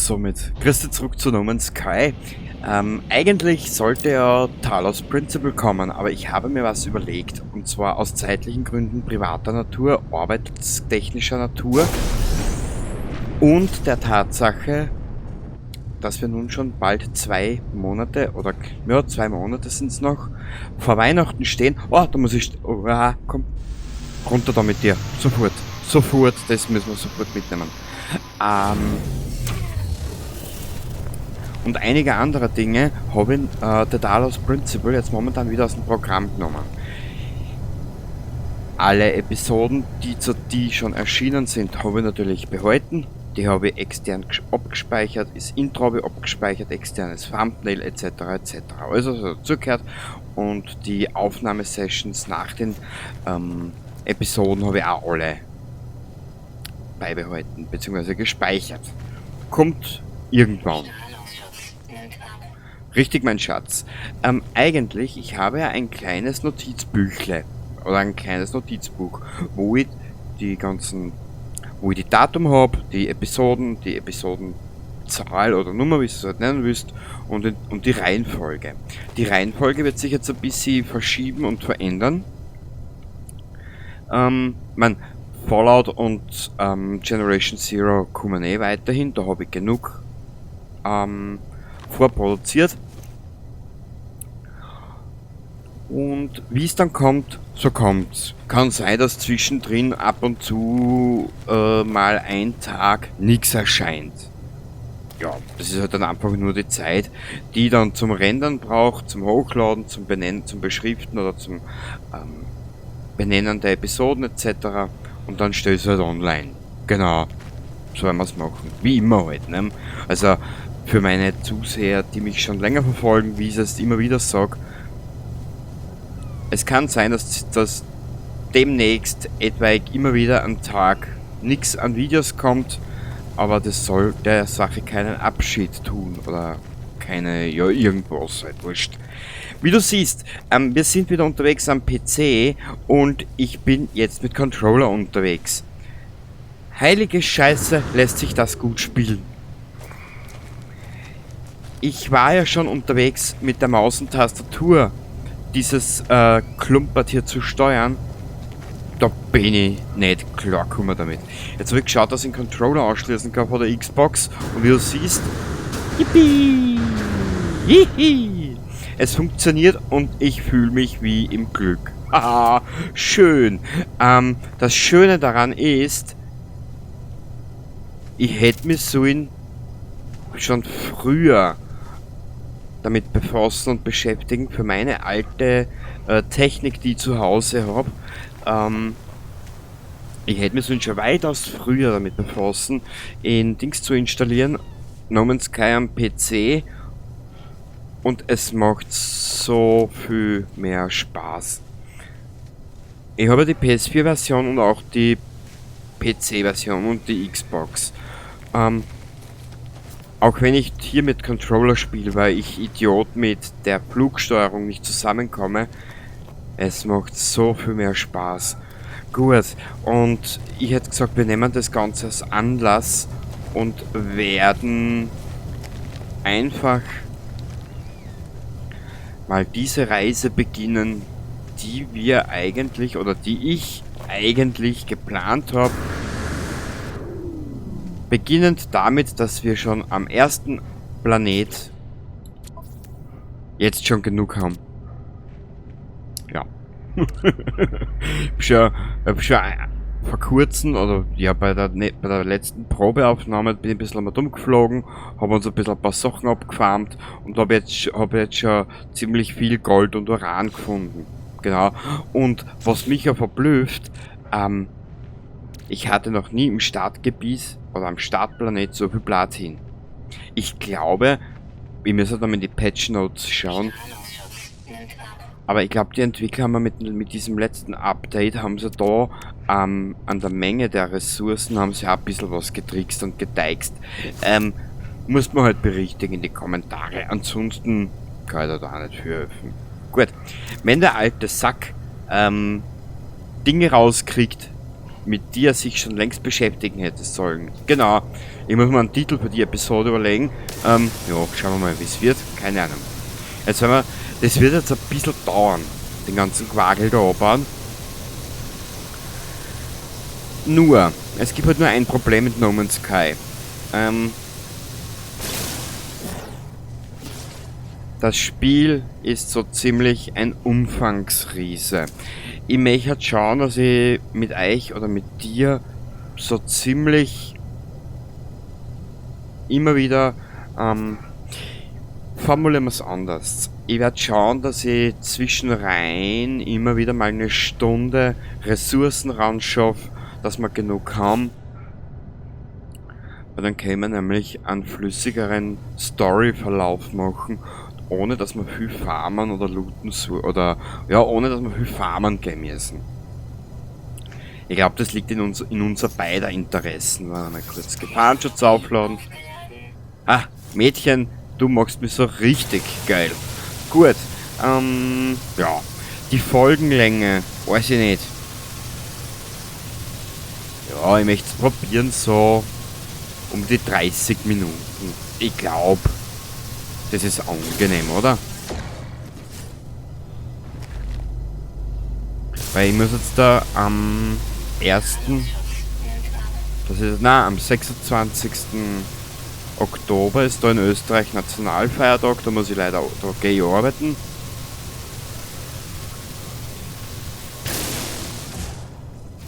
Somit grüß dich zurück zu No Man's Sky. Eigentlich sollte ja Talos Principle kommen, aber ich habe mir was überlegt. Und zwar aus zeitlichen Gründen privater Natur, arbeitstechnischer Natur und der Tatsache, dass wir nun schon bald 2 Monate oder ja, 2 Monate sind es noch, vor Weihnachten stehen. Oh, da muss ich. Oh, ah, komm, runter da mit dir. Sofort. Sofort, das müssen wir sofort mitnehmen. Und einige andere Dinge habe ich The Talos Principle jetzt momentan wieder aus dem Programm genommen. Alle Episoden, die schon erschienen sind, habe ich natürlich behalten. Die habe ich extern abgespeichert, das Intro habe ich abgespeichert, externes Thumbnail etc. etc. Alles, was dazugehört. Und die Aufnahmesessions nach den Episoden habe ich auch alle beibehalten bzw. gespeichert. Kommt irgendwann. Richtig, mein Schatz. Eigentlich, ich habe ja ein kleines Notizbüchle oder ein kleines Notizbuch, wo ich die Datum habe, die Episoden, die Episodenzahl oder Nummer, wie du es halt nennen willst, und die Reihenfolge. Die Reihenfolge wird sich jetzt ein bisschen verschieben und verändern. Man, Fallout und Generation Zero kommen eh weiterhin, da habe ich genug vorproduziert. Und wie es dann kommt, so kommt's. Kann sein, dass zwischendrin ab und zu mal ein Tag nichts erscheint. Ja, das ist halt dann einfach nur die Zeit, die dann zum Rendern braucht, zum Hochladen, zum Benennen, zum Beschriften oder zum Benennen der Episoden etc. Und dann stellst du halt online. Genau, so werden wir es machen. Wie immer halt. Ne? Also für meine Zuseher, die mich schon länger verfolgen, wie ich es immer wieder sage, es kann sein, dass demnächst etwaig immer wieder am Tag nichts an Videos kommt, aber das soll der Sache keinen Abschied tun oder keine, ja, irgendwas, halt wurscht. Wie du siehst, wir sind wieder unterwegs am PC und ich bin jetzt mit Controller unterwegs. Heilige Scheiße, lässt sich das gut spielen. Ich war ja schon unterwegs mit der Maus und Tastatur, dieses Klumpert hier zu steuern. Da bin ich nicht klargekommen damit. Jetzt habe ich geschaut, dass ich einen Controller anschließen kann von der Xbox und wie du siehst, yippie, hihi, es funktioniert und ich fühle mich wie im Glück. Haha, schön. Das Schöne daran ist, ich hätte mich sollen schon früher damit befassen und beschäftigen für meine alte Technik, die ich zu Hause habe. Ich hätte mich schon weitaus früher damit befassen, in Dings zu installieren, No Man's Sky am PC, und es macht so viel mehr Spaß. Ich habe die PS4-Version und auch die PC-Version und die Xbox. Auch wenn ich hier mit Controller spiele, weil ich Idiot mit der Flugsteuerung nicht zusammenkomme, es macht so viel mehr Spaß. Gut, und ich hätte gesagt, wir nehmen das Ganze als Anlass und werden einfach mal diese Reise beginnen, die wir eigentlich oder die ich eigentlich geplant habe. Beginnend damit, dass wir schon am ersten Planet jetzt schon genug haben. Ja. Ich hab schon vor kurzem, oder ja, ne, bei der letzten Probeaufnahme bin ich ein bisschen mal rumgeflogen, habe uns ein bisschen ein paar Sachen abgefarmt und habe hab jetzt schon ziemlich viel Gold und Uran gefunden. Genau. Und was mich ja verblüfft, ich hatte noch nie im Startgebiet oder am Startplanet so viel Platin. Ich glaube, wir müssen da mal in die Patch Notes schauen. Aber ich glaube, die Entwickler haben mit diesem letzten Update haben sie da an der Menge der Ressourcen haben sie auch ein bisschen was getrickst und gedeichst. Muss man halt berichtigen in die Kommentare. Ansonsten kann ich da auch nicht für helfen. Gut, wenn der alte Sack Dinge rauskriegt, mit die er sich schon längst beschäftigen hätte sollen. Genau, ich muss mir einen Titel für die Episode überlegen. Ja, schauen wir mal, wie es wird. Keine Ahnung. Jetzt werden wir, das wird jetzt ein bisschen dauern, den ganzen Quagel da abbauen. Nur, es gibt halt nur ein Problem mit No Man's Sky. Das Spiel ist so ziemlich ein Umfangsriese. Ich möchte halt schauen, dass ich mit euch oder mit dir so ziemlich immer wieder, formulieren wir es anders. Ich werde schauen, dass ich zwischenrein immer wieder mal eine Stunde Ressourcen ranschaffe, dass wir genug haben. Weil dann können wir nämlich einen flüssigeren Storyverlauf machen, ohne dass wir viel farmen oder looten so, oder ja, ohne dass wir viel farmen gehen müssen. Ich glaub, das liegt in unser beider Interessen. Warte mal kurz Gefahrenschutz aufladen. Ah, Mädchen, du machst mich so richtig geil. Gut, ja, die Folgenlänge, weiß ich nicht. Ja, ich möchte es probieren so um die 30 Minuten. Ich glaub, das ist angenehm, oder? Weil ich muss jetzt da am 1., das ist, nein, am 26. Oktober ist da in Österreich Nationalfeiertag, da muss ich leider, da geh ich arbeiten.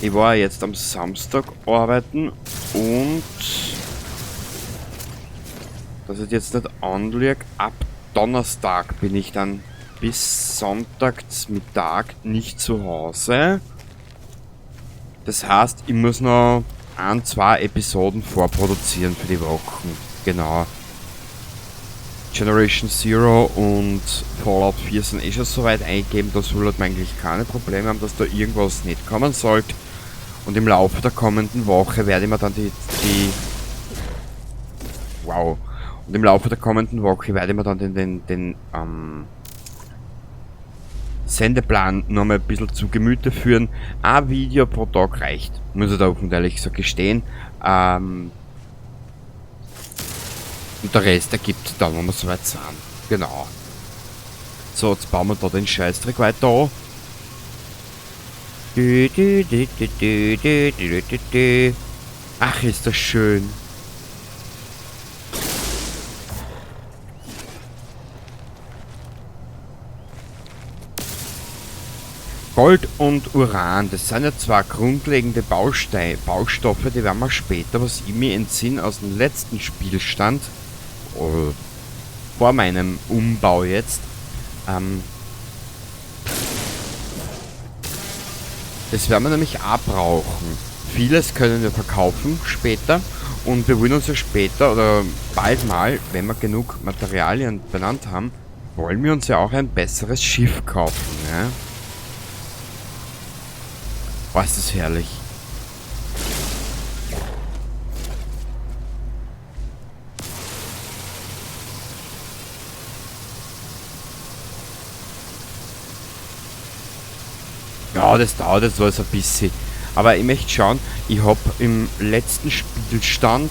Ich war jetzt am Samstag arbeiten und dass ich jetzt nicht anlüge, ab Donnerstag bin ich dann bis Sonntag Mittag nicht zu Hause. Das heißt, ich muss noch 1, 2 Episoden vorproduzieren für die Wochen. Genau. Generation Zero und Fallout 4 sind eh schon so weit eingegeben, da soll man eigentlich keine Probleme haben, dass da irgendwas nicht kommen sollte. Und im Laufe der kommenden Woche werde ich mir dann die, die Wow. Und im Laufe der kommenden Woche werde ich mir dann den Sendeplan nochmal ein bisschen zu Gemüte führen. Ein Video pro Tag reicht, muss ich da offen und ehrlich so gestehen. Und der Rest ergibt sich dann, wenn wir soweit sind. Genau. So, jetzt bauen wir da den Scheißdreck weiter an. Du, du, du, du, du, du, du, du, du. Ach, ist das schön. Gold und Uran, das sind ja zwei grundlegende Baustoffe, die werden wir später, was ich mir entsinne aus dem letzten Spielstand, vor meinem Umbau jetzt, das werden wir nämlich auch brauchen. Vieles können wir verkaufen später und wir wollen uns ja später oder bald mal, wenn wir genug Materialien benannt haben, wollen wir uns ja auch ein besseres Schiff kaufen, ja? Boah, ist das herrlich. Ja, das dauert jetzt alles ein bisschen. Aber ich möchte schauen, ich hab im letzten Spielstand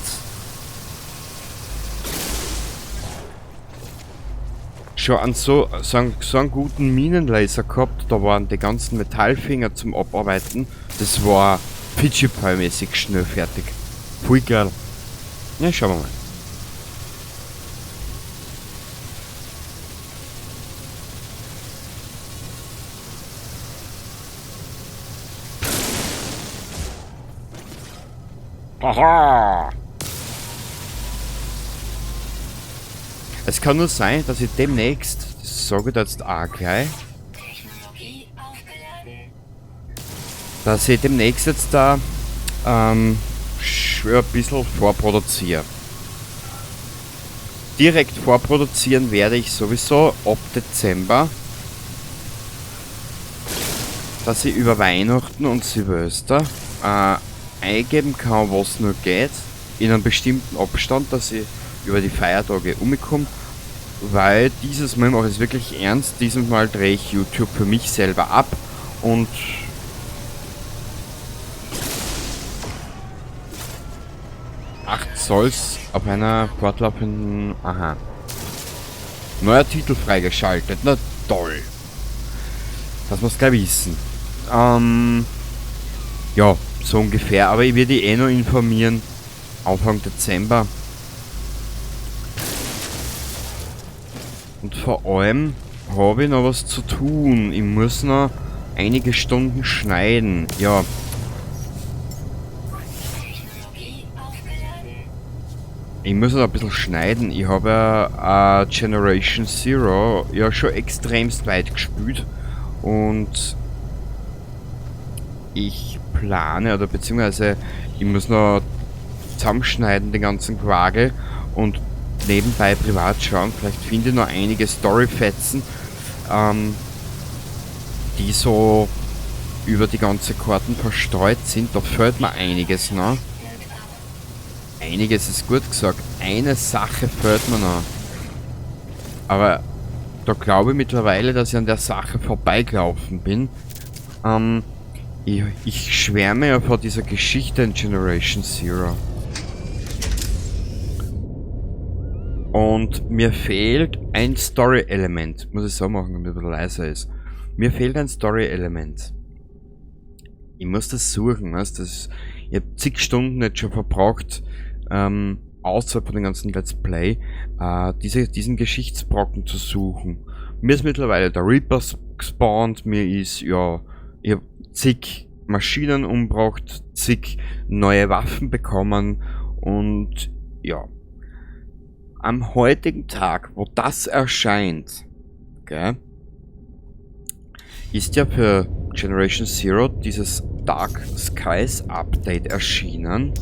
schon einen so einen guten Minenlaser gehabt. Da waren die ganzen Metallfinger zum Abarbeiten. Das war Pitchy-Pie-mäßig schnell fertig. Voll geil. Ja, schauen wir mal. Aha! Es kann nur sein, dass ich demnächst, das sage ich da jetzt auch gleich, dass ich demnächst jetzt da ein bisschen vorproduziere. Direkt vorproduzieren werde ich sowieso ab Dezember, dass ich über Weihnachten und Silvester eingeben kann, was nur geht, in einem bestimmten Abstand, dass ich über die Feiertage umkomme, weil dieses Mal mache ich es wirklich ernst, dieses Mal drehe ich YouTube für mich selber ab und 8 Zolls auf einer fortlaufenden... Aha. Neuer Titel freigeschaltet. Na toll. Das muss gleich wissen. Ja, so ungefähr. Aber ich werde eh noch informieren. Anfang Dezember. Und vor allem habe ich noch was zu tun. Ich muss noch einige Stunden schneiden. Ja. Ich muss noch ein bisschen schneiden. Ich habe ja Generation Zero ja schon extremst weit gespielt. Und ich plane, oder beziehungsweise ich muss noch zusammenschneiden den ganzen Quagel und nebenbei privat schauen. Vielleicht finde ich noch einige Storyfetzen, die so über die ganze Karten verstreut sind. Da fehlt mir einiges noch. Einiges ist gut gesagt. Eine Sache fehlt mir noch. Aber da glaube ich mittlerweile, dass ich an der Sache vorbeigelaufen bin. Ich schwärme ja vor dieser Geschichte in Generation Zero. Und mir fehlt ein Story-Element. Muss ich so machen, damit es ein bisschen leiser ist. Mir fehlt ein Story-Element. Ich muss das suchen, weißt du? Ich hab zig Stunden jetzt schon verbraucht, außerhalb von dem ganzen Let's Play, diesen Geschichtsbrocken zu suchen. Mir ist mittlerweile der Reaper gespawnt, mir ist, ja, ich hab zig Maschinen umgebracht, zig neue Waffen bekommen und ja. Am heutigen Tag, wo das erscheint, gell, ist ja für Generation Zero dieses Dark Skies Update erschienen.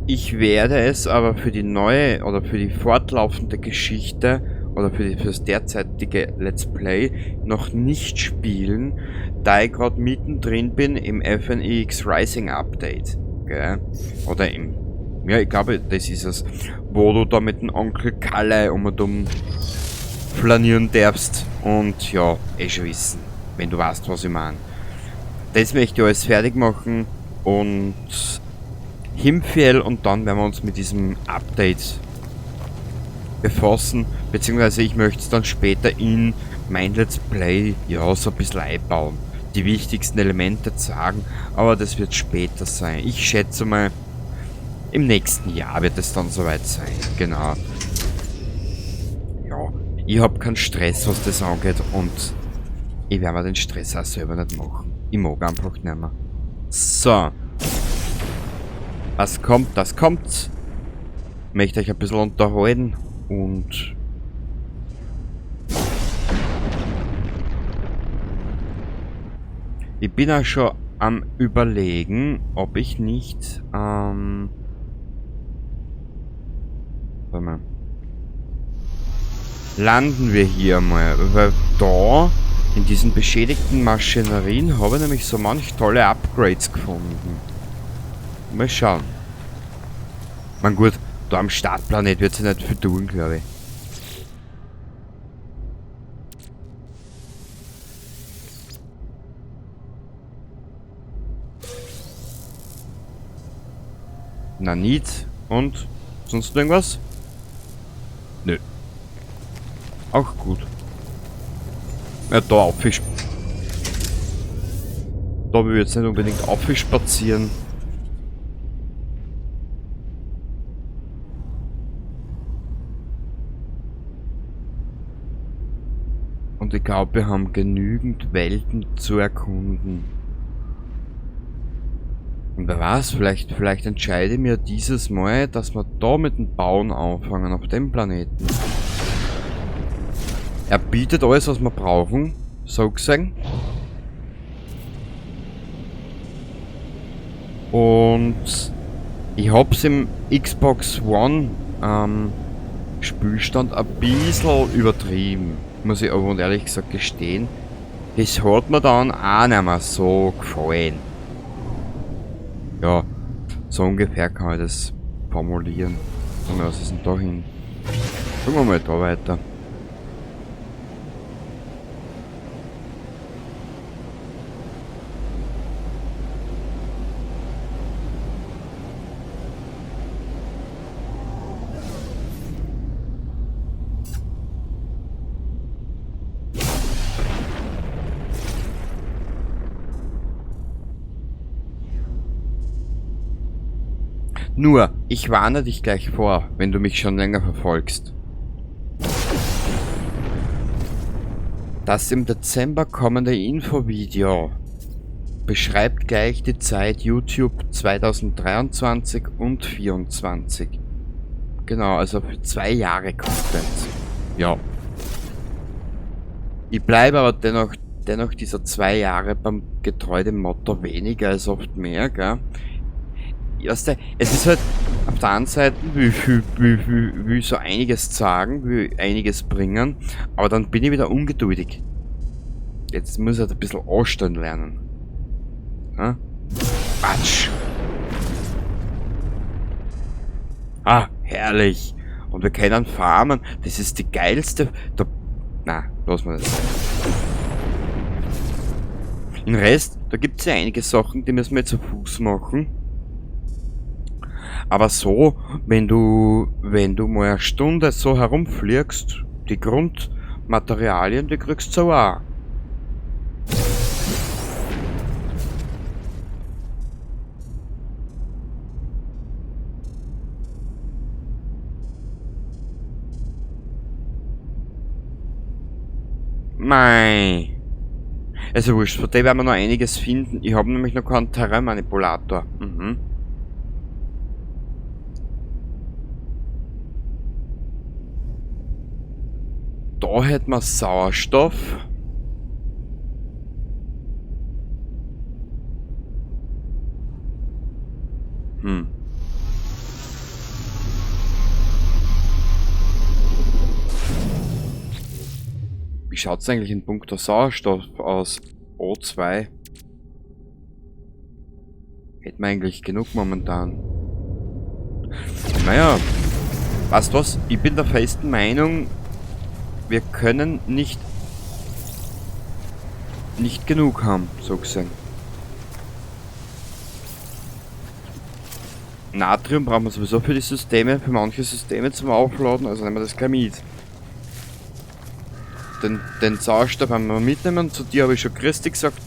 Ich werde es aber für die neue oder für die fortlaufende Geschichte oder für das derzeitige Let's Play noch nicht spielen, da ich grad mittendrin bin im FNX Rising Update. Gell? Oder im, ja, ich glaube, das ist es, wo du da mit dem Onkel Kalle um und um flanieren darfst und ja, eh schon wissen, wenn du weißt, was ich mein. Das möchte ich alles fertig machen und Himfiel und dann werden wir uns mit diesem Update befassen, beziehungsweise ich möchte es dann später in mein Let's Play, ja, so ein bisschen einbauen. Die wichtigsten Elemente zeigen, aber das wird später sein. Ich schätze mal, im nächsten Jahr wird es dann soweit sein. Genau. Ja, ich hab keinen Stress, was das angeht und ich werde mir den Stress auch selber nicht machen. Ich mag einfach nicht mehr. So. Was kommt, das kommt. Möchte euch ein bisschen unterhalten und ich bin auch schon am Überlegen, ob ich nicht, warte mal. Landen wir hier mal, weil da in diesen beschädigten Maschinerien habe ich nämlich so manch tolle Upgrades gefunden. Mal schauen. Man gut, da am Startplanet wird sich nicht viel tun, glaub ich. Nanit und sonst irgendwas? Nö. Auch gut. Ja, da auf. Da will ich jetzt nicht unbedingt aufspazieren. Und ich glaub, wir haben genügend Welten zu erkunden. Und wer weiß, vielleicht entscheide ich mir dieses Mal, dass wir da mit dem Bauen anfangen, auf dem Planeten. Er bietet alles, was wir brauchen, so gesehen. Und ich hab's im Xbox One Spielstand ein bisschen übertrieben, muss ich aber und ehrlich gesagt gestehen. Das hat mir dann auch nicht mehr so gefallen. Ja, so ungefähr kann ich das formulieren. Und was ist denn da hin? Gucken wir mal da weiter. Nur, ich warne dich gleich vor, wenn du mich schon länger verfolgst. Das im Dezember kommende Infovideo beschreibt gleich die Zeit YouTube 2023 und 2024. Genau, also für 2 Jahre Content. Ja. Ich bleibe aber dennoch dieser 2 Jahre beim getreu dem Motto weniger ist oft mehr, gell? Weißt du, es ist halt auf der einen Seite will so einiges sagen, will einiges bringen, aber dann bin ich wieder ungeduldig. Jetzt muss ich halt ein bisschen anstellen lernen. Ja? Quatsch! Ah, herrlich! Und wir können farmen. Das ist die geilste... Da, na, lass mal das. Den Rest, da gibt's ja einige Sachen, die müssen wir jetzt zu Fuß machen. Aber so, wenn du mal eine Stunde so herumfliegst, die Grundmaterialien, die kriegst du auch. Mei. Also wurscht, von dem werden wir noch einiges finden. Ich habe nämlich noch keinen Terrain-Manipulator. Mhm. Da hätten wir Sauerstoff. Wie schaut's eigentlich in puncto Sauerstoff aus? O2. Hätten wir eigentlich genug momentan. Naja, weißt du was? Ich bin der festen Meinung, wir können nicht genug haben, so gesehen. Natrium brauchen wir sowieso für die Systeme, für manche Systeme zum Aufladen, also nehmen wir das gleich mit. Den Sauerstoff haben wir mitnehmen, zu dir habe ich schon Christi gesagt.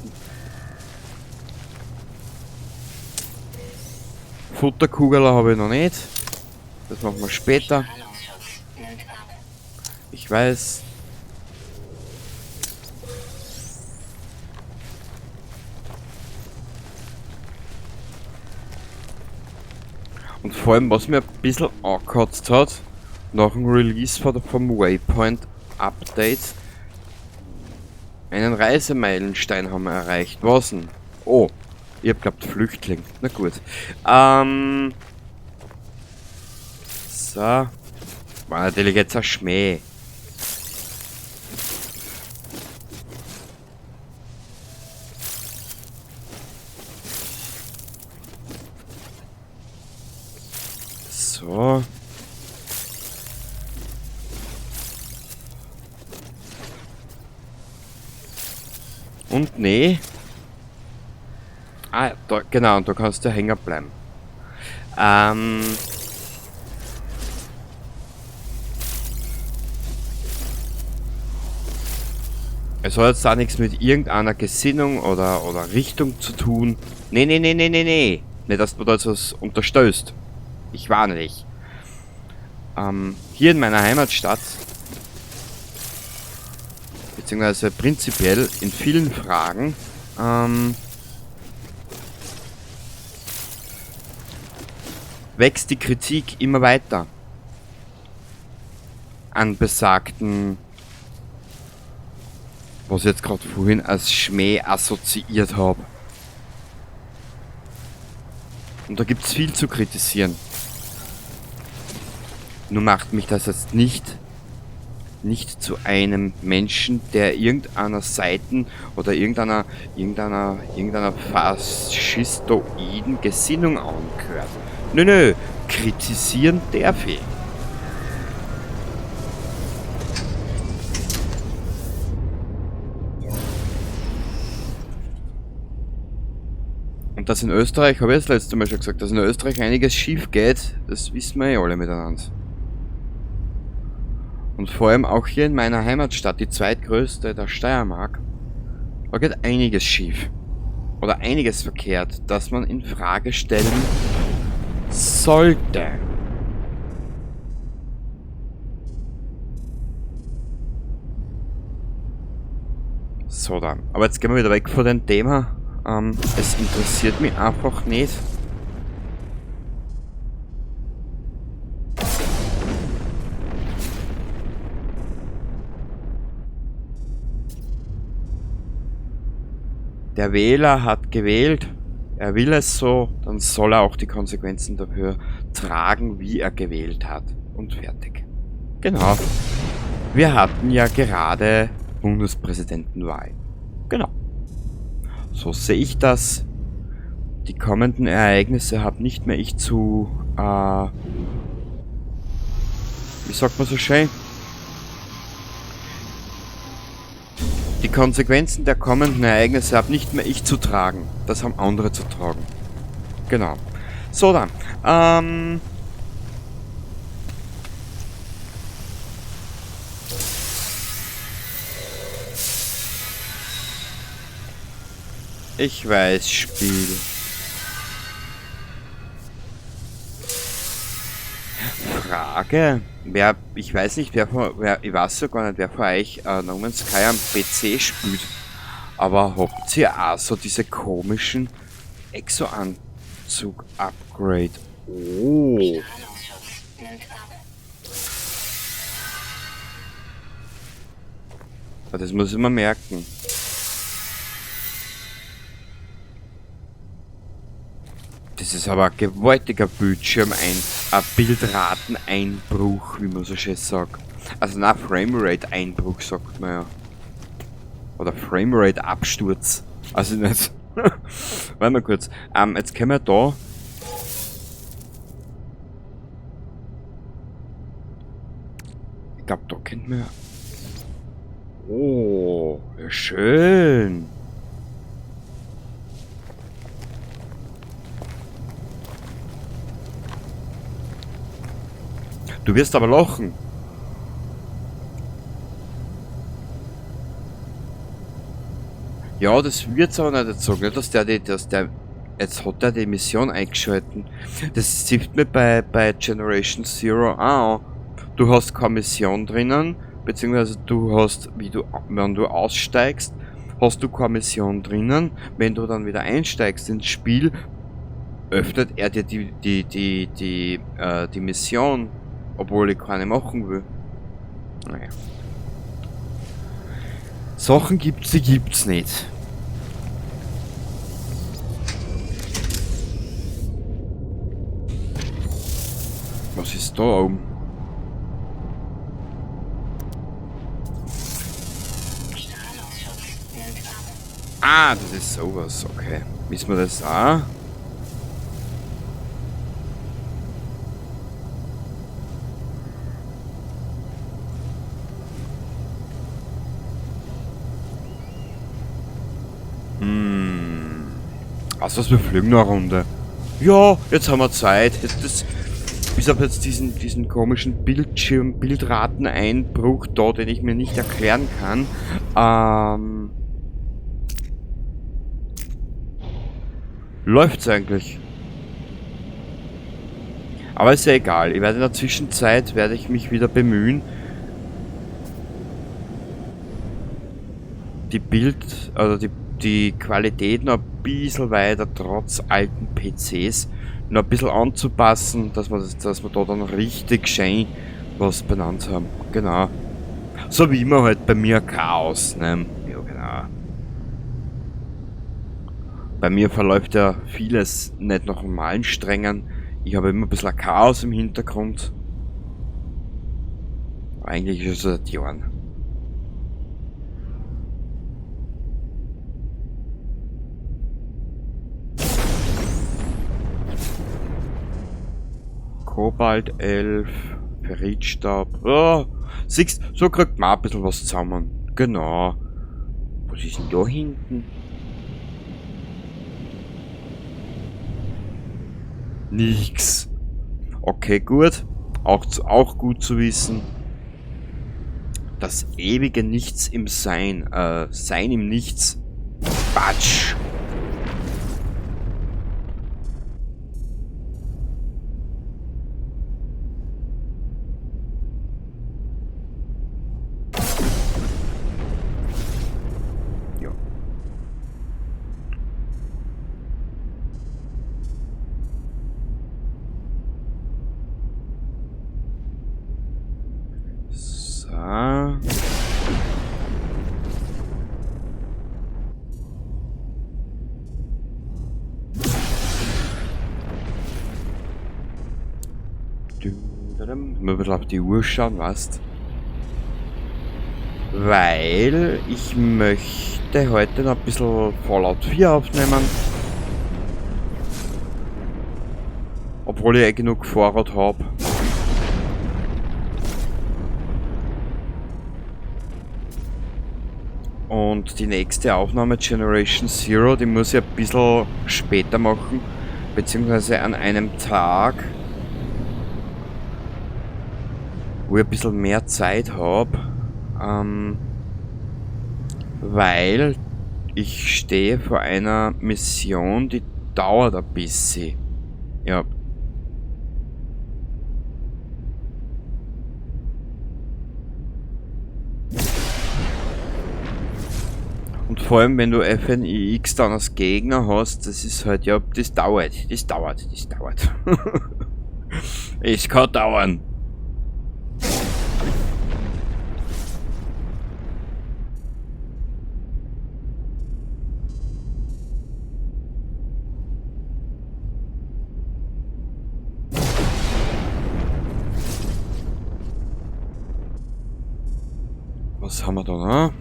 Futterkugel habe ich noch nicht. Das machen wir später. Ich weiß. Und vor allem, was mir ein bisschen angekotzt hat, nach dem Release vom Waypoint Update, einen Reisemeilenstein haben wir erreicht. Was denn? Oh, ich hab glaubt Flüchtling. Na gut. So. War natürlich jetzt ein Schmäh. So. Und nee. Ah, da, genau, und da kannst du hängen bleiben. Es hat jetzt auch nichts mit irgendeiner Gesinnung oder Richtung zu tun. Nee, nee, nee, nee, nee, nee. Nicht, dass du da jetzt was unterstößt. Ich warne dich. Hier in meiner Heimatstadt, beziehungsweise prinzipiell in vielen Fragen, wächst die Kritik immer weiter an besagten, was ich jetzt gerade vorhin als Schmäh assoziiert hab. Und da gibt's viel zu kritisieren. Nur macht mich das jetzt nicht zu einem Menschen, der irgendeiner Seiten oder irgendeiner faschistoiden Gesinnung angehört. Nö, nö, kritisieren darf ich. Und dass in Österreich, habe ich das letzte Mal schon gesagt, dass in Österreich einiges schief geht, das wissen wir eh alle miteinander. Und vor allem auch hier in meiner Heimatstadt, die zweitgrößte der Steiermark, da geht einiges schief. Oder einiges verkehrt, dass man in Frage stellen sollte. So dann. Aber jetzt gehen wir wieder weg von dem Thema. Es interessiert mich einfach nicht. Der Wähler hat gewählt, er will es so, dann soll er auch die Konsequenzen dafür tragen, wie er gewählt hat. Und fertig. Genau. Wir hatten ja gerade Bundespräsidentenwahl. Genau. So sehe ich das. Die kommenden Ereignisse habe nicht mehr ich zu, wie sagt man so schön? Die Konsequenzen der kommenden Ereignisse habe nicht mehr ich zu tragen. Das haben andere zu tragen. Genau. So dann. Ich weiß, Spiel. Frage. Wer, ich weiß nicht, wer von, wer, ich weiß ja gar nicht, wer von euch No Man's Sky am PC spielt. Aber habt ihr auch so diese komischen Exo-Anzug-Upgrade? Oh. Aber das muss ich mir merken. Das ist aber ein gewaltiger Bildschirm, ein Bildrateneinbruch, wie man so schön sagt. Also na, Framerate-Einbruch sagt man ja. Oder Framerate-Absturz. Also nicht. Warte mal kurz. Jetzt können wir da. Ich glaub, da könnten wir. Oh, ja schön. Du wirst aber lachen. Ja, das wird's aber nicht jetzt sagen, nicht, dass der die, dass der, jetzt hat der die Mission eingeschalten. Das sieht mir bei Generation Zero auch. Du hast keine Mission drinnen, beziehungsweise du hast, wie du, wenn du aussteigst, hast du keine Mission drinnen. Wenn du dann wieder einsteigst ins Spiel, öffnet er dir die Mission, obwohl ich keine machen will. Naja. Sachen gibt's, die gibt's nicht. Was ist da oben? Ah, das ist sowas, okay. Wissen wir das auch? Also, wir fliegen noch eine Runde. Ja, jetzt haben wir Zeit. Jetzt das, bis auf jetzt diesen komischen Bildschirm, Bildrateneinbruch da, den ich mir nicht erklären kann. Läuft's eigentlich. Aber ist ja egal. Ich werde in der Zwischenzeit, werde ich mich wieder bemühen, die Bild, also die, die Qualität noch ein bisschen weiter, trotz alten P Cs, noch ein bisschen anzupassen, dass wir da dann richtig schön was benannt haben. Genau. So wie immer halt bei mir Chaos, ne? Ja, genau. Bei mir verläuft ja vieles nicht nach normalen Strängen. Ich habe immer ein bisschen Chaos im Hintergrund. Eigentlich ist es seit Jahren. Kobalt 11, Ferritstab. Oh, siehst, so kriegt man ein bisschen was zusammen. Genau. Was ist denn da hinten? Nix. Okay, gut. Auch gut zu wissen. Das ewige Nichts im Sein. Sein im Nichts. Batsch. Mal ein bisschen auf die Uhr schauen, weißt? Weil ich möchte heute noch ein bisschen Fallout 4 aufnehmen. Obwohl ich eh genug Vorrat habe. Und die nächste Aufnahme Generation Zero, die muss ich ein bisschen später machen. Beziehungsweise an einem Tag, wo ich ein bisschen mehr Zeit habe. Weil ich stehe vor einer Mission, die dauert ein bisschen. Ja. Und vor allem, wenn du FNIX dann als Gegner hast, das ist halt, ja, das dauert, das dauert, das dauert. Es kann dauern. Was haben wir da noch?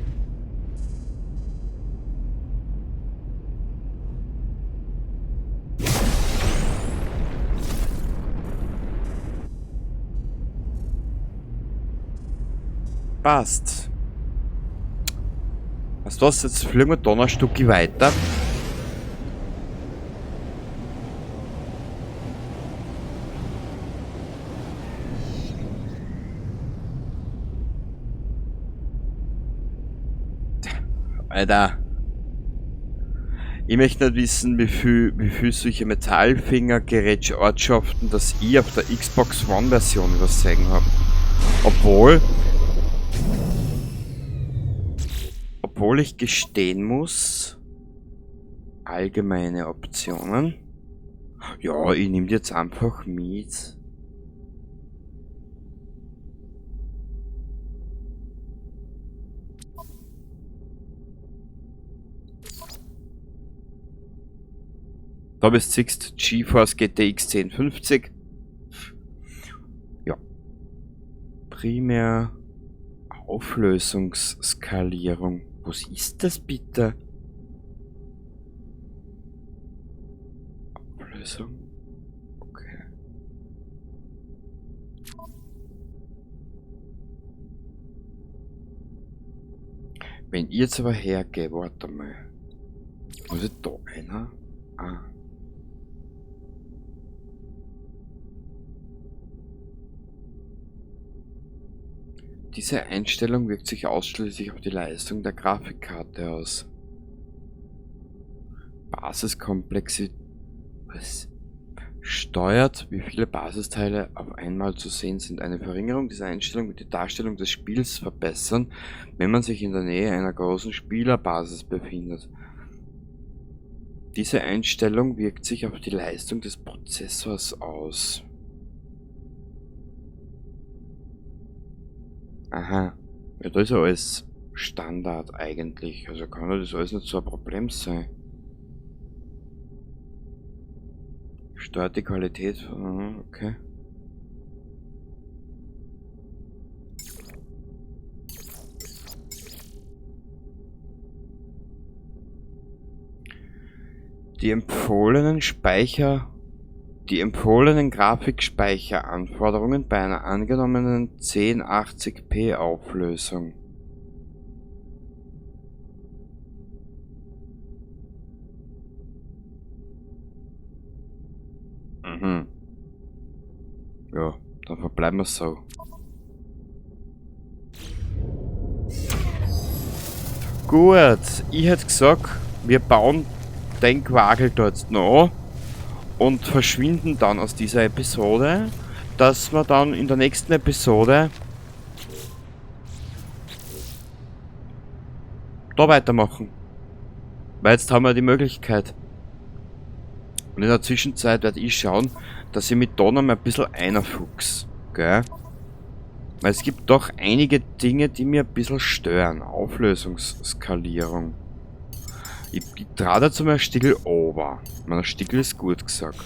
Passt. Weißt du was, jetzt fliegen wir da noch ein Stück weiter. Alter. Ich möchte nicht wissen, wie viel solche Metallfinger-Gerätschortschaften, das ich auf der Xbox One Version übersehen hab. Obwohl ich gestehen muss, allgemeine Optionen. Ja, ich nehme die jetzt einfach mit. Da bist du siehst, GeForce GTX 1050. Ja. Primär Auflösungsskalierung. Was ist das bitte? Auflösung? Okay. Wenn ich jetzt aber hergehe, warte mal. Muss ich da einer? Ah. Diese Einstellung wirkt sich ausschließlich auf die Leistung der Grafikkarte aus. Basiskomplexität. Was? Steuert, wie viele Basisteile auf einmal zu sehen sind. Eine Verringerung dieser Einstellung wird die Darstellung des Spiels verbessern, wenn man sich in der Nähe einer großen Spielerbasis befindet. Diese Einstellung wirkt sich auf die Leistung des Prozessors aus. Aha, ja, da ist ja alles Standard eigentlich, also kann ja das alles nicht so ein Problem sein. Steuert die Qualität, okay. Die empfohlenen Grafikspeicheranforderungen bei einer angenommenen 1080p Auflösung. Mhm. Ja, dann verbleiben wir so. Gut, ich hätte gesagt, wir bauen den Quagel dort noch und verschwinden dann aus dieser Episode, dass wir dann in der nächsten Episode da weitermachen. Weil jetzt haben wir die Möglichkeit. Und in der Zwischenzeit werde ich schauen, dass ich mit da noch mal ein bisschen einfuchs. Gell? Weil es gibt doch einige Dinge, die mir ein bisschen stören. Auflösungsskalierung. Ich trage dazu mal Stickel over. Mein Stickel ist gut gesagt.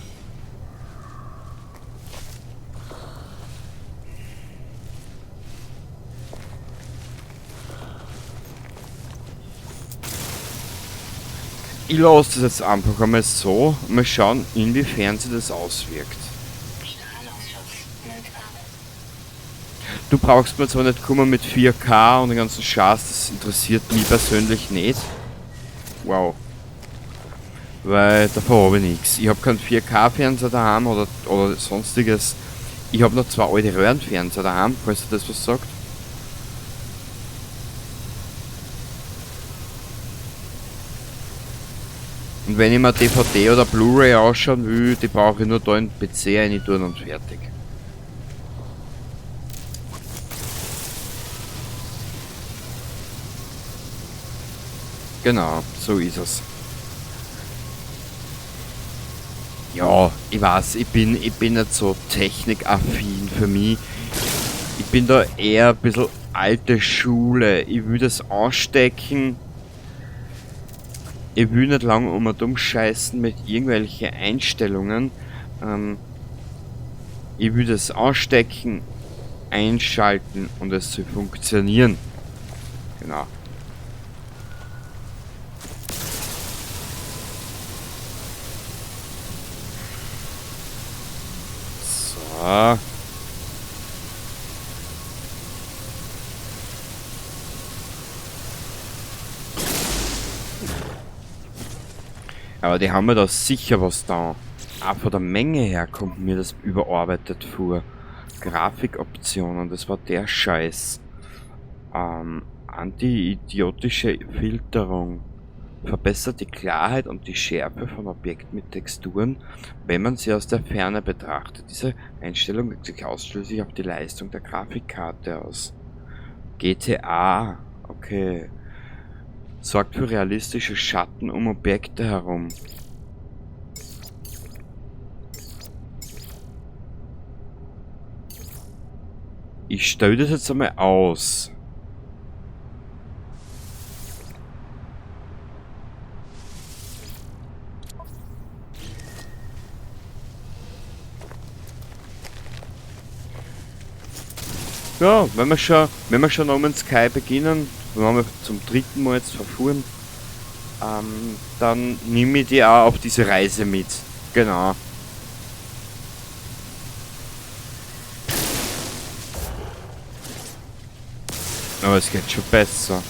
Ich lasse das jetzt einfach einmal so. Mal schauen, inwiefern sich das auswirkt. Du brauchst mir zwar nicht kommen mit 4K und den ganzen Scheiß, das interessiert mich persönlich nicht. Wow. Weil davon habe ich nichts. Ich habe keinen 4K-Fernseher daheim oder sonstiges. Ich habe noch zwei alte Röhrenfernseher daheim, falls dir das was sagt. Und wenn ich mir DVD oder Blu-ray ausschauen will, die brauche ich nur da in den PC rein tun und fertig. Genau, so ist es. Ja, ich weiß, ich bin nicht so technikaffin für mich. Ich bin da eher ein bisschen alte Schule. Ich will das anstecken. Ich will nicht lange um und umscheißen mit irgendwelchen Einstellungen. Ich will das anstecken, einschalten und es soll funktionieren. Genau. So. Aber die haben mir da sicher was da. Auch von der Menge her kommt mir das überarbeitet vor. Grafikoptionen, das war der Scheiß. Anti-idiotische Filterung. Verbessert die Klarheit und die Schärfe von Objekten mit Texturen, wenn man sie aus der Ferne betrachtet. Diese Einstellung wirkt sich ausschließlich auf die Leistung der Grafikkarte aus. GTA, okay. Sorgt für realistische Schatten um Objekte herum. Ich stelle das jetzt einmal aus. Ja, wenn wir schon No Man's Sky beginnen, wir haben ja zum dritten Mal jetzt verfuhren, dann nehme ich die auch auf diese Reise mit. Genau. Aber es geht schon besser.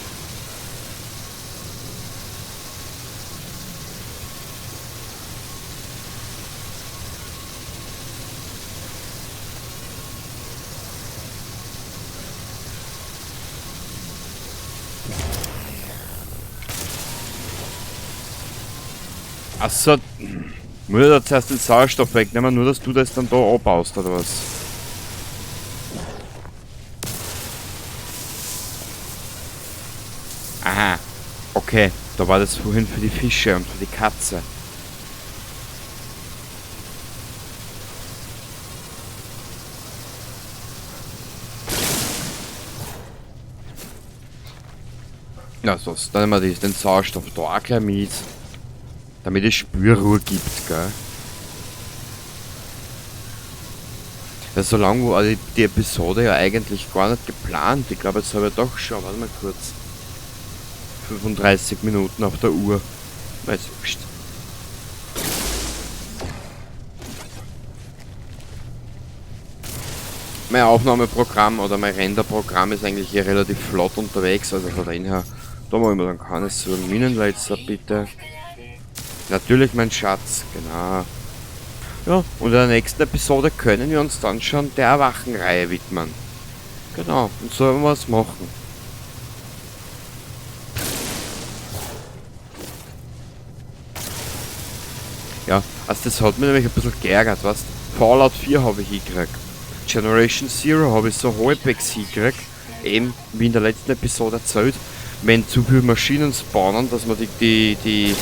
Achso, muss ich da zuerst den Sauerstoff wegnehmen, nur dass du das dann da abbaust, oder was? Aha, okay, da war das vorhin für die Fische und für die Katze. Ja, so, dann nehmen wir den Sauerstoff da auch gleich mit. Damit es Spürruhe gibt, gell? Ja, so lange war die Episode ja eigentlich gar nicht geplant. Ich glaube, jetzt habe ich doch schon, warte mal kurz, 35 Minuten auf der Uhr. Weiß wurscht. Mein Aufnahmeprogramm oder mein Renderprogramm ist eigentlich hier relativ flott unterwegs, also von daher her, da machen wir dann keine Sorgen. Minenlaser bitte. Natürlich, mein Schatz, genau. Ja, und in der nächsten Episode können wir uns dann schon der Erwachenreihe widmen. Genau, und so werden wir es machen. Ja, also das hat mich nämlich ein bisschen geärgert, weißt? Fallout 4 habe ich hingekriegt. Generation Zero habe ich so halbwegs hingekriegt. Eben, wie in der letzten Episode erzählt, wenn zu viele Maschinen spawnen, dass man die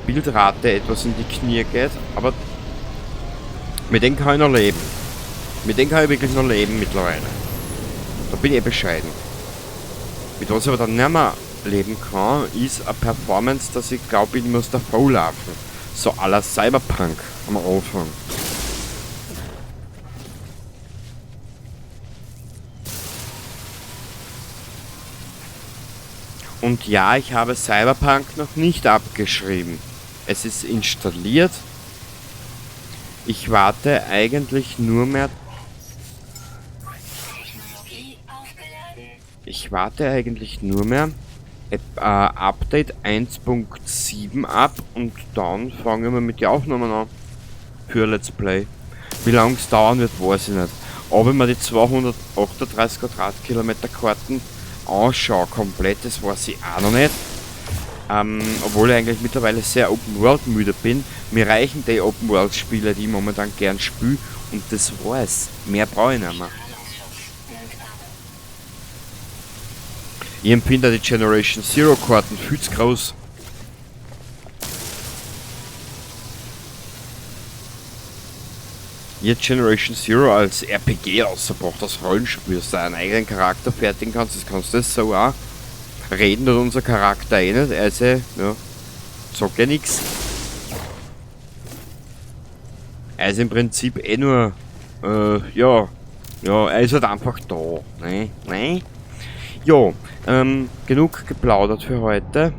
Bildrate etwas in die Knie geht, aber mit denen kann ich noch leben. Mit denen kann ich wirklich noch leben mittlerweile. Da bin ich eh bescheiden. Mit was ich aber dann nicht mehr leben kann, ist eine Performance, dass ich glaube, ich muss davor laufen. So à la Cyberpunk am Anfang. Und ja, ich habe Cyberpunk noch nicht abgeschrieben. Es ist installiert. Ich warte eigentlich nur mehr... Ich warte eigentlich nur mehr Update 1.7 ab und dann fangen wir mit den Aufnahmen an. Für Let's Play. Wie lange es dauern wird, weiß ich nicht. Ob ich mir die 238 Quadratkilometer Karten anschaue, komplett, das weiß ich auch noch nicht. Obwohl ich eigentlich mittlerweile sehr Open World müde bin. Mir reichen die Open World Spiele, die ich momentan gern spiele, und das war's. Mehr brauche ich nicht mehr. Ich empfinde die Generation Zero Karten viel zu groß. Ich hätte Generation Zero als RPG rausgebracht, als Rollenspiel, dass du einen eigenen Charakter fertigen kannst, das kannst du das so auch. Reden tut unser Charakter eh nicht, er ist eh, ja, sagt ja nix. Er ist im Prinzip eh nur, ja, er ist halt einfach da, ne, ne? Jo, genug geplaudert für heute.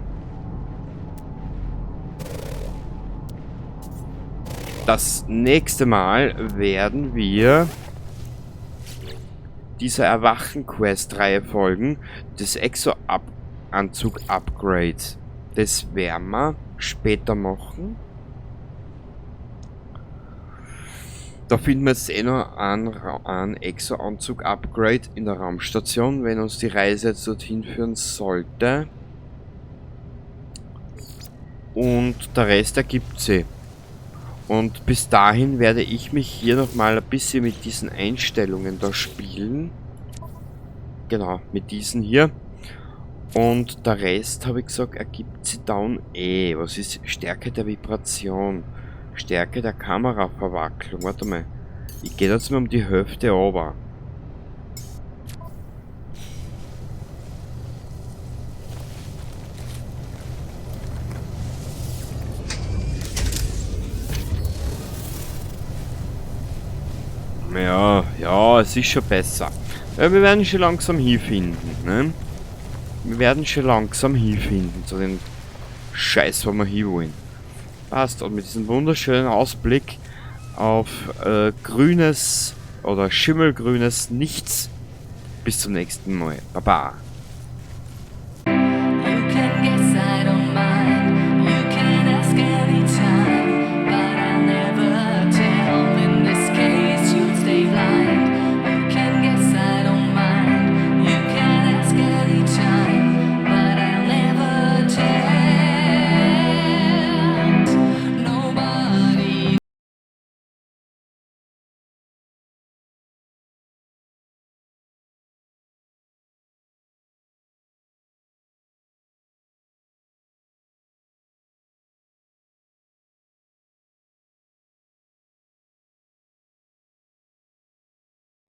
Das nächste Mal werden wir dieser Erwachen-Quest-Reihe folgen, des Exo-Anzug-Upgrade. Das werden wir später machen. Da finden wir jetzt eh noch einen Exo-Anzug-Upgrade in der Raumstation, wenn uns die Reise jetzt dorthin führen sollte. Und der Rest ergibt sich. Und bis dahin werde ich mich hier nochmal ein bisschen mit diesen Einstellungen da spielen. Genau, mit diesen hier. Und der Rest, habe ich gesagt, ergibt sich dann eh. Was ist Stärke der Vibration? Stärke der Kameraverwacklung. Warte mal. Ich gehe jetzt mal um die Hälfte runter. Ja, ja, es ist schon besser. Ja, wir werden schon langsam hinfinden, ne? Wir werden schon langsam hinfinden zu dem Scheiß, wo wir hinwollen. Passt. Und mit diesem wunderschönen Ausblick auf grünes oder schimmelgrünes Nichts. Bis zum nächsten Mal. Baba.